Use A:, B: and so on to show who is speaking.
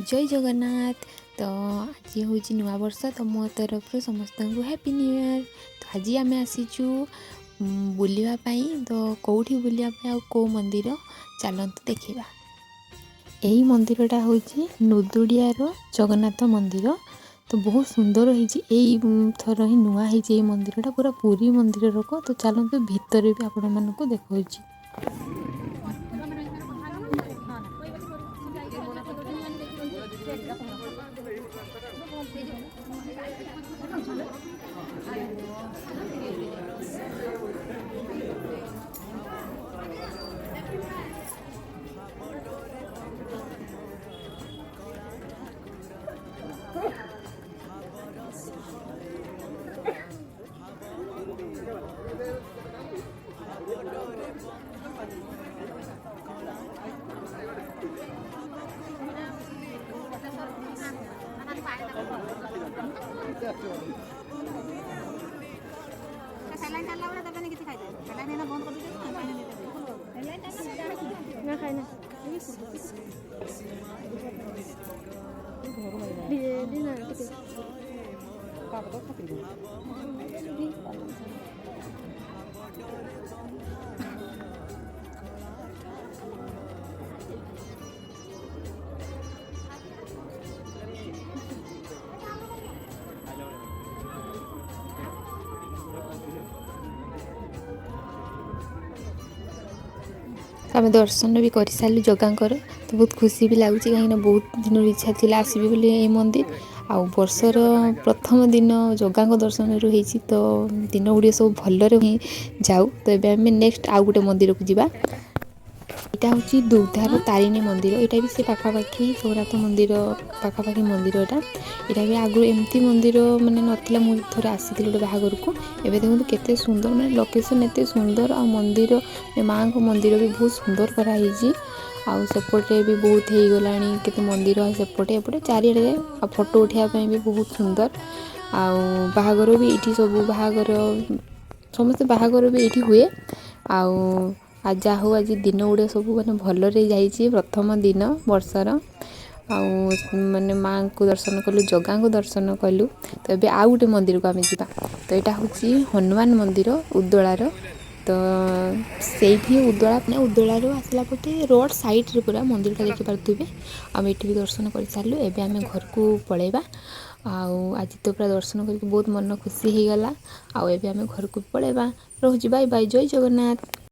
A: ଜୟ ଜଗନ୍ନାଥ। ତ ଆଜି ହେଉଛି ନୂଆବର୍ଷ, ତ ମୋ ତରଫରୁ ସମସ୍ତଙ୍କୁ ହ୍ୟାପି ନ୍ୟୁ ଇୟର୍। ତ ଆଜି ଆମେ ଆସିଛୁ ବୁଲିବା ପାଇଁ। ତ କେଉଁଠି ବୁଲିବା ପାଇଁ ଆଉ କେଉଁ ମନ୍ଦିର, ଚାଲନ୍ତୁ ଦେଖିବା। ଏଇ ମନ୍ଦିରଟା ହେଉଛି ନୁଦୁଡ଼ିଆର ଜଗନ୍ନାଥ ମନ୍ଦିର। ତ ବହୁତ ସୁନ୍ଦର ହେଇଛି, ଏଇ ଥର ହିଁ ନୂଆ ହେଇଛି ଏଇ ମନ୍ଦିରଟା, ପୁରା ପୁରୀ ମନ୍ଦିର ରକ। ତ ଚାଲନ୍ତୁ, ଭିତରେ ବି ଆପଣମାନଙ୍କୁ ଦେଖାଉଛି।
B: ସାଲାଇନ୍ ଚାଲିଲା ବେଳେ ଦେବେନି କିଛି ଖାଇତେ। ସାଲାଇନ୍ ଏଇନା ବନ୍ଦ କରିଦେଇଛନ୍ତି ନା। ଖାଇନା ନା ଟିକେ।
A: ତ ଆମେ ଦର୍ଶନ ବି କରିସାରିଲୁ ଜଗାଙ୍କର। ତ ବହୁତ ଖୁସି ବି ଲାଗୁଛି, କାହିଁକିନା ବହୁତ ଦିନରୁ ଇଚ୍ଛା ଥିଲା ଆସିବି ବୋଲି ଏଇ ମନ୍ଦିର। ଆଉ ବର୍ଷର ପ୍ରଥମ ଦିନ ଜଗାଙ୍କ ଦର୍ଶନରୁ ହେଇଛି, ତ ଦିନ ଗୁଡ଼ିକ ସବୁ ଭଲରେ ହିଁ ଯାଉ। ତ ଏବେ ଆମେ ନେକ୍ସଟ ଆଉ ଗୋଟେ ମନ୍ଦିରକୁ ଯିବା। ଏଇଟା ହେଉଛି ଦୁଗ୍ଧାର ତାରିଣୀ ମନ୍ଦିର। ଏଇଟା ବି ସେ ପାଖାପାଖି ଜଗନ୍ନାଥ ମନ୍ଦିର ପାଖାପାଖି ମନ୍ଦିର ଏଇଟା। ଏଇଟା ବି ଆଗରୁ ଏମିତି ମନ୍ଦିର ମାନେ ନଥିଲା। ମୁଁ ଥରେ ଆସିଥିଲି ଗୋଟେ ବାହାଘରକୁ। ଏବେ ଦେଖନ୍ତୁ କେତେ ସୁନ୍ଦର, ମାନେ ଲୋକେସନ୍ ଏତେ ସୁନ୍ଦର, ଆଉ ମନ୍ଦିର, ମାଆଙ୍କ ମନ୍ଦିର ବି ବହୁତ ସୁନ୍ଦର କରାହେଇଛି। ଆଉ ସେପଟେ ବି ବହୁତ ହେଇଗଲାଣି କେତେ ମନ୍ଦିର ସେପଟେ ଏପଟେ ଚାରିଆଡ଼େ। ଆଉ ଫଟୋ ଉଠାଇବା ପାଇଁ ବି ବହୁତ ସୁନ୍ଦର। ଆଉ ବାହାଘର ବି ଏଇଠି ସବୁ ବାହାଘର, ସମସ୍ତେ ବାହାଘର ବି ଏଇଠି ହୁଏ। ଆଉ ଯାହା ହଉ, ଆଜି ଦିନ ଗୁଡ଼ିକ ସବୁ ମାନେ ଭଲରେ ଯାଇଛି, ପ୍ରଥମ ଦିନ ବର୍ଷର। ଆଉ ମାନେ ମାଆଙ୍କୁ ଦର୍ଶନ କଲୁ, ଜଗାଙ୍କୁ ଦର୍ଶନ କଲୁ। ତ ଏବେ ଆଉ ଗୋଟେ ମନ୍ଦିରକୁ ଆମେ ଯିବା। ତ ଏଇଟା ହେଉଛି ହନୁମାନ ମନ୍ଦିର ଉଦଳାର। ତ ସେଇଠି ଉଦଳା, ମାନେ ଉଦଳାରୁ ଆସିଲା ପଟେ ରୋଡ଼ ସାଇଡ଼୍ରେ ପୁରା ମନ୍ଦିରଟା ଦେଖିପାରୁଥିବେ। ଆମେ ଏଠି ବି ଦର୍ଶନ କରିସାରିଲୁ। ଏବେ ଆମେ ଘରକୁ ପଳେଇବା। ଆଉ ଆଜି ତ ପୁରା ଦର୍ଶନ କରିକି ବହୁତ ମନ ଖୁସି ହେଇଗଲା। ଆଉ ଏବେ ଆମେ ଘରକୁ ପଳେଇବା। ରହୁଛି, ବାଇ ବାଇ, ଜୟ ଜଗନ୍ନାଥ।